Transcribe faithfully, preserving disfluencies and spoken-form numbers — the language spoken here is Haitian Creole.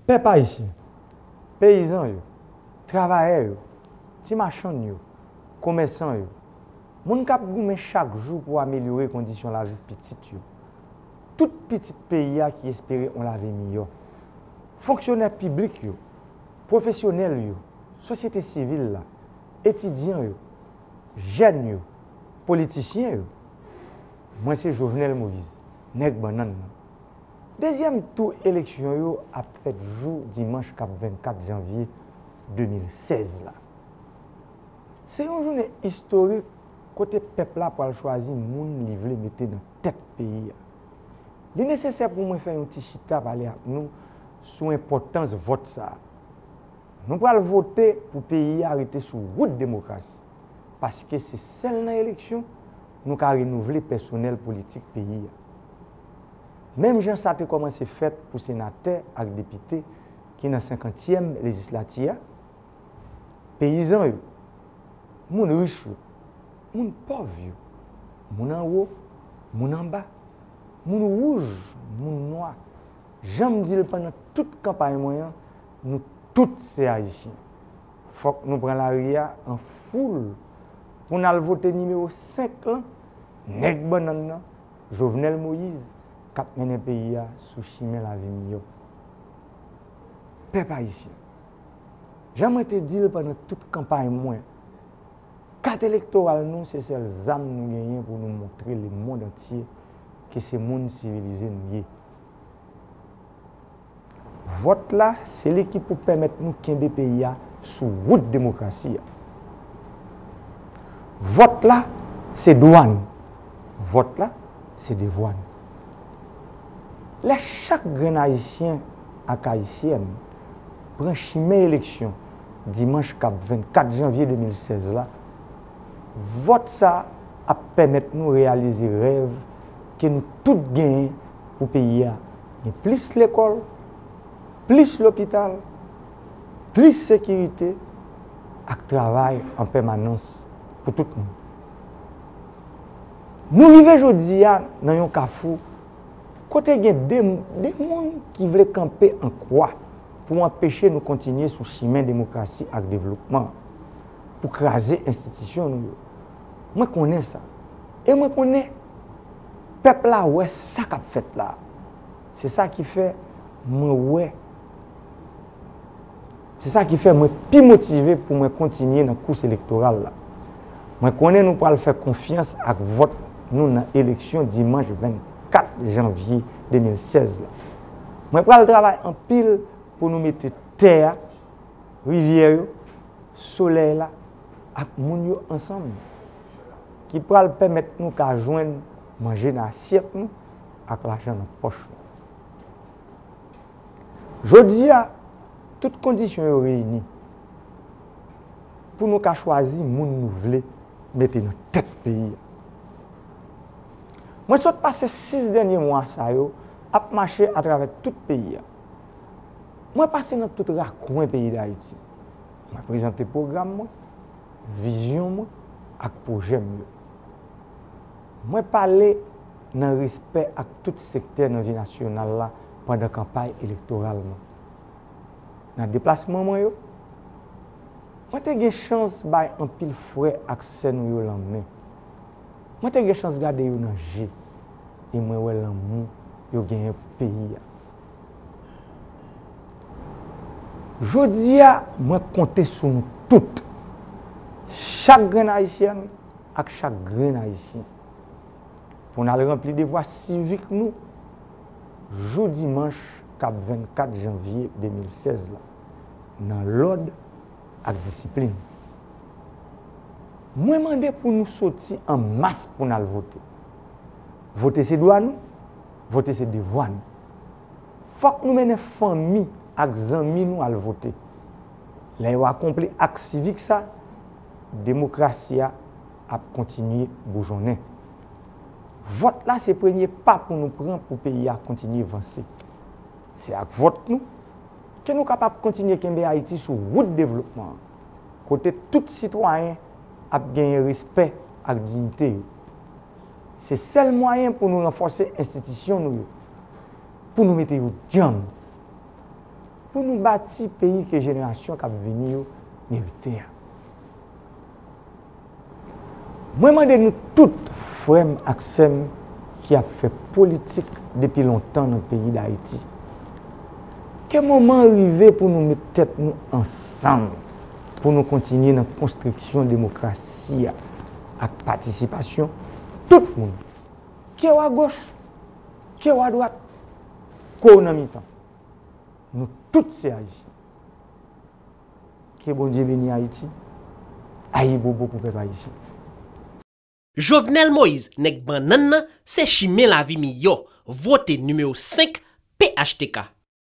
Pèp ayisyen, peyizan yo, travayè yo, ti machann yo, komèsan yo, moun k ap goumen chak jou pou amelyore kondisyon lavi pitit yo, tout pitit peyi a ki espere yon lavi miyò, fonksyonè piblik yo, pwofesyonèl yo, sosyete sivil la, etidyan yo, jèn yo, politisyen yo, mwen se Jovenel Moïse, nèg bannann nan. Dezyèm tou eleksyon yo ap fèt jou dimanch k ap vennkat janvye de mil sèz la. Se yon jounen istorik kote pèp la pral chwazi moun li vle mete nan tèt peyi a. Li nesesè pou mwen fè yon ti chita pale ak nou sou enpòtans vòt sa a. Nou pral vote pou peyi a rete sou wout demokrasi, paske se sèl nan eleksyon nou ka renouvle pèsonèl politik peyi a. Menm jan sa te kòmanse fèt pou senatè ak depite ki nan senkantyèm lejislati a, peyizan yo, moun rich yo, moun pòv yo, moun anwo, moun anba, moun wouj, moun nwa, jan m di l pandan tout kanpay mwen an, nou tout se Ayisyen. Fòk nou pran lari a an foul pou n al vote nimewo senk lan, nèg bannann nan, Jovenel Moïse, k ap mennen peyi a sou chimen lavi miyò. Pèp ayisyen, jan mwen te di l pandan tout kanpay mwen, kat elektoral nou se sèl zam nou genyen pou nou montre lemonn antye ke se moun sivilize nou ye. Vòt la, se li ki pou pèmèt nou kenbe peyi a sou wout demokrasi a. Vòt la, se dwa n. Vòt la, se devwa n. Lè chak grenn Ayisyen ak Ayisyèn pran chimen eleksyon dimanch k ap vennkat janvye de mil sèz la, vòt sa a ap pèmèt nou reyalize rèv ke nou tout genyen pou peyi a gen plis lekòl, plis lopital, plis sekirite ak travay an pèmanans pou tout moun. Nou rive jodi a nan yon kafou kote gen de, de moun ki vle kanpe an kwa pou anpeche nou kontinye sou chimen demokrasi ak devlopman, pou kraze enstitisyon nou yo. Mwen konnen sa. E mwen konnen pèp la wè sa k ap fèt la. Se sa ki fè mwen wè Se sa ki fè mwen pi motive pou mwen kontinye nan kous elektoral la. Mwen konnen nou pral fè konfyans ak vòt nou nan eleksyon dimanch vennkat janvye de mil sèz la. Mwen pral travay anpil pou nou mete tè a, rivyè yo, solèy la ak moun yo ansanm, ki pral pèmèt nou ka jwenn manje nan asyèt nou ak lajan nan pòch nou. Jodi a, tout kondisyon yo reyini pou nou ka chwazi moun nou vle mete nan tèt peyi a. Mwen sot pase sis dènye mwa sa yo ap mache atravè tout peyi a. Mwen pase nan tout rakwen peyi Dayiti. Mwen prezante pwogram mwen, vizyon mwen ak pwojè m yo. Mwen pale nan respè ak tout sektè nan vi nasyonal la pandan kanpay elektoral mwen. Nan deplasman mwen yo, mwen te gen chans bay anpil frè ak sè nou yo lanmen. Mwen te gen chans gade yo nan je e mwen wè lanmou yo genyen pou peyi a. Jodi a, mwen konte sou nou tout, chak grenn Ayisyèn ak chak grenn Ayisyen, pou n al ranpli devwa sivik nou jou dimanch k ap vennkat janvye de mil sèz la, nan lòd ak disiplin. Mwen mande pou nou soti an mas pou n al vote. Vote se dwa nou, vote se devwa nou. Fòk nou mennen fanmi ak zanmi nou al vote. Lè yo akonpli ak sivik sa, demokrasi a ap kontinye boujonnen. Vòt la se premye pa pou nou pran pou peyi a kontinye vanse. Se ak vòt nou ke nou kapab kontinye kenbe Ayiti sou wout devlopman an, kote tout sitwayen ap genyen respè ak diyite yo. Se sèl mwayen pou nou ranfòse enstitisyon nou yo, pou nou mete yo djanm. pou nou bati peyi ke jenerasyon k ap vini yo merite a. Mwen mande nou tout, frè m ak sè m ki ap fè politik depi lontan nan peyi Dayiti, ke moman an rive pou nou met tèt nou ansanm, pou nou kontinye nan konstriksyon demokrasi a ak patisipasyon tout moun, ke w agoch, ke w adwat, ke w nan mitan. Nou tout se Ayisyen. Ke Bondye beni Ayiti. Ayibobo pou pèp ayisyen. Jovenel Moïse, nèg bannann nan, se chimen lavi miyò. Vote nimewo senk, P H T K.